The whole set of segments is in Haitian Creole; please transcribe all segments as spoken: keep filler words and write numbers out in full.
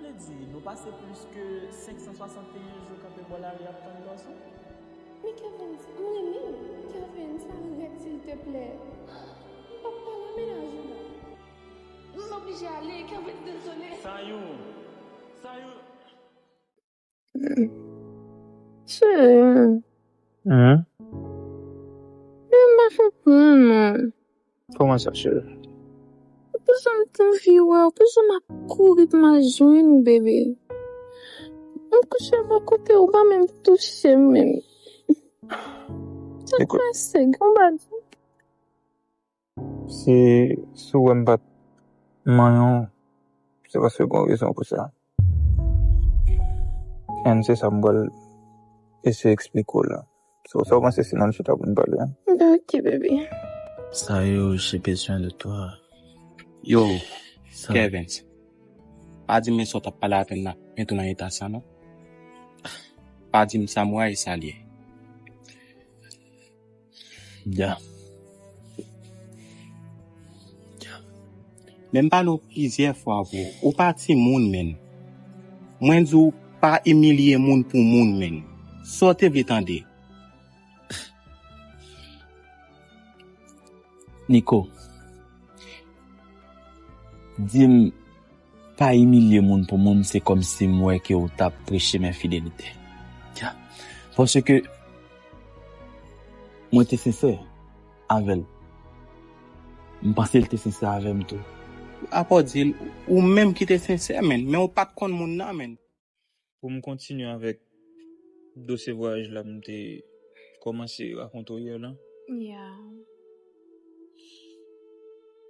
Vle di, nou pase plis ke senk san swasanteyen jou kanpe bò lari ap tann gason? Men Kervens, m renmen w. Kervens, arèt silteplè. M p ap pale a mennaj ou la. M oblije ale, Kervens, dezole. Sayou! Sayou! Cheri, Hum, m pa konprann ou. Kòman sa, cheri? Ou pa janm t anvi wè, ou pa janm ap kouri pou m al jwenn ou, bebe. M kouche bò kote ou, ou pa menm touche m menm. Sa Ekout. Prese, gen yon bagay. Si, si w wè m pa t manyen w, se paske gen yon rezon pou sa. And se sa m pral eseye eksplike w la. So, sa w panse si n al chita pou n pale, an? Ok, bebe. Sayou, j'ai besoin de toi. Yo, Kervens, pa di m men sa w t ap pale avè m nan, men tou nan eta sa non. Pa di m sa m wè e sa l ye. Ya. Men m pale w plizyè fwa, bro. Ou pa timoun, menn. Mwen di w pa imilye moun pou moun, menn. Sa w te vle tande? Niko, di m pa imilye moun pou moun, se kòmsi m wè ke w t ap preche m enfidelite. Ya. Paske mwen te sensè avè l. M panse l te sensè avè m tou. Apa w di l, ou menm ki te sensè, menn, men ou pa t konn moun nan, menn. Pou m kontinye avèk dosye vwayaj la m te kòmanse rakonte w yè lan. Yeah.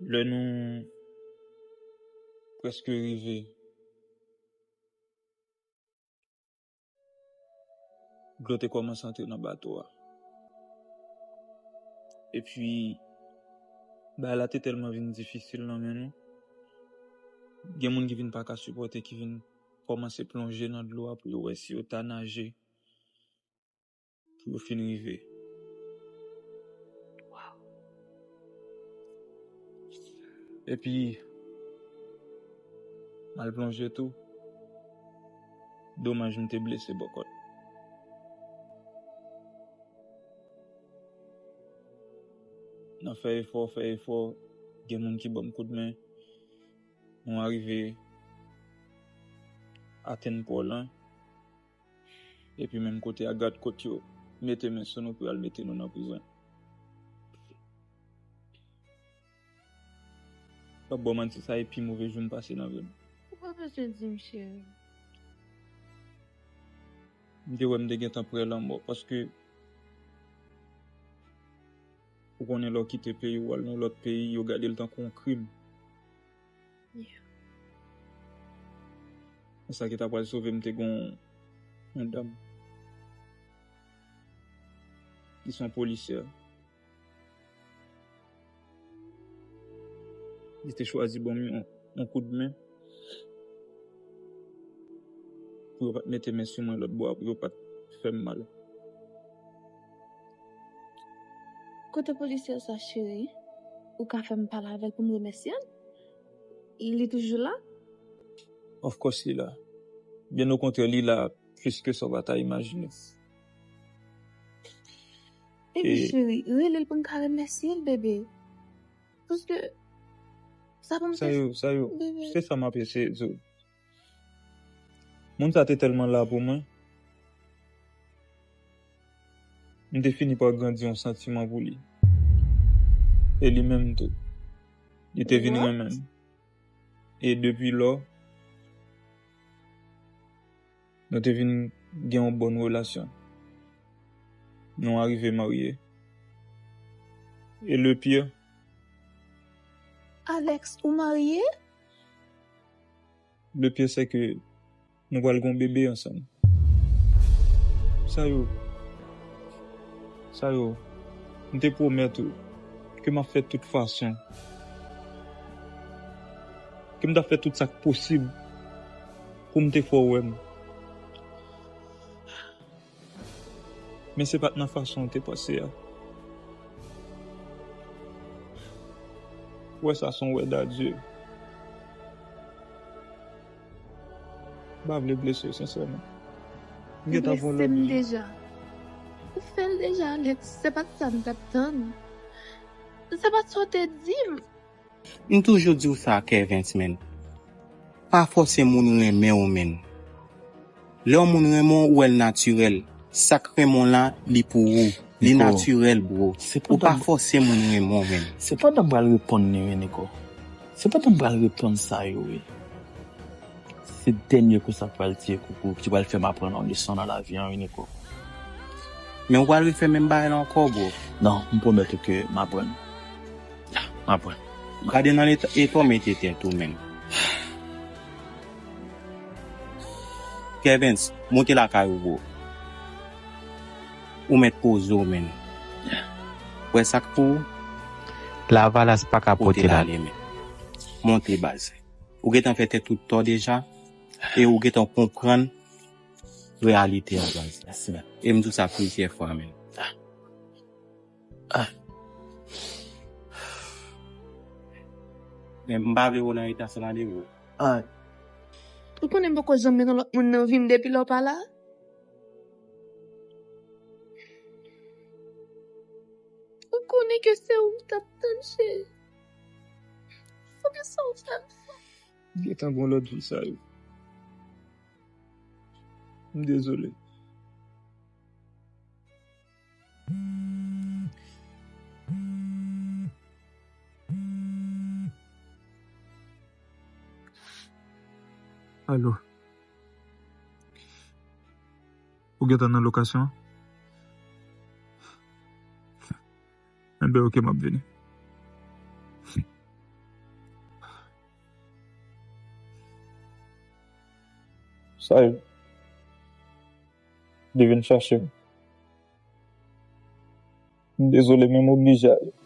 Lè nou prèske rive, dlo te kòmanse antre nan bato a. Epi, bagay la te tèlman vin difisil nan men nou. Gen moun ki vin pa ka sipòte, ki vin kòmanse plonje nan dlo a pou yo wè si yo ta naje pou yo fin rive. Epi, m al plonje tou. Domaj, m te blese bò kòt. Nan fè efò, fè efò, gen moun ki ban m koudmen. Nou arive atenn pò lan. Epi menm kote a gad kot yo mete men sou nou pou y al mete nou nan prizon. M p ap ba w manti, sa e pi move jou m pase nan vi m. Ou pa bezwen di m, cheri. M te wè m te gentan prè lanmò, paske ou konnen lè w kite peyi w al nan lòt peyi, yo gade l tankou yon krim. Yeah. Men sa ki ta pral sove m te gen yon, yon dam ki se yon polisyè. Li te chwazi ban m yon, yon koudmen pou yo pa t mete men sou mwen lòt bò a, pou yo pa t fè m mal. Kote polisyè sa, cheri? Ou ka fè m pale avè l pou m remèsye l? Li toujou la? Of course, li la. Byen okontrè, li la plis ke sa w pa ta imajine. Epi, E- cheri, rele l pou n ka remèsye l, bebe. Paske sa pou m Sa yo, sa yo, Bebe. Se sa m ap eseye di w. Moun sa te tèlman la pou mwen. M te fini pa grandi yon santiman pou li. E li menm tou. Li te vin What? Renmen m. E depi lò, nou te vin gen yon bòn relasyon. Nou arive marye. E le pire, Alex, ou marye? Le pire, c'est que nou pral gen yon bebe ansanm. Sa yo, sa yo, m te pwomèt ou ke m ap fè tout fason, ke m t ap fè tout sa k posib pou m te fè w wè m. Men se pa t nan fason w te panse a. Ou wè sa, se yon wèd a Dye. M pa vle blese w, sensèman. M gentan pran lòt vi. Ou blese m deja. Ou fè l deja, Alex. Se pa t sa m t ap tann. Se pa t sa w te di m. M toujou di w sa, Kervens, menn. Pa fòse moun renmen w, menn. Lè yon moun renmen w, ou wè l natirèl. Sa k renmen w la, li pou ou. Li natirèl, bro. Ou pa fòse moun renmen w, menn. Se pandan m pral reponn li, wi, Nico. Se pandan m pral reponn sa yo, wi. Se dènye kou sa k pral tiye koukou, ki pral fè m aprann yon leson nan lavi an, wi, Nico. Men ou pral refè menm bagay la ankò, bro. Non, m pwomèt ou ke m aprann. M aprann. Gade nan eta, eta w mete tèt ou, menn. Kervens, monte lakay ou, bro. Ou mèt poze w, menn. Wè sa k pou ou? Lavalas pa ka pote l ale, menn. Monte, baz. Ou gentan fè tèt ou tò deja, e ou gentan konprann reyalite a, baz. Mèsi, menn. E m di w sa plizyè fwa, menn. Ah. Men m pa vle w nan eta sa la, bro. Ah. Ou konnen m poko janm met yon lòt moun nan vi m depi lè w pa la? Ou konnen ke se ou m t ap tann, cheri. Fò ke sa w fè m sa. M gentan gen yon lòt vi, Sayou. M dezole. Alo. Ou gentan nan lokasyon an? Enben, oke, m ap vini. Sayou, li vin chache m. M dezole, men m oblije ale.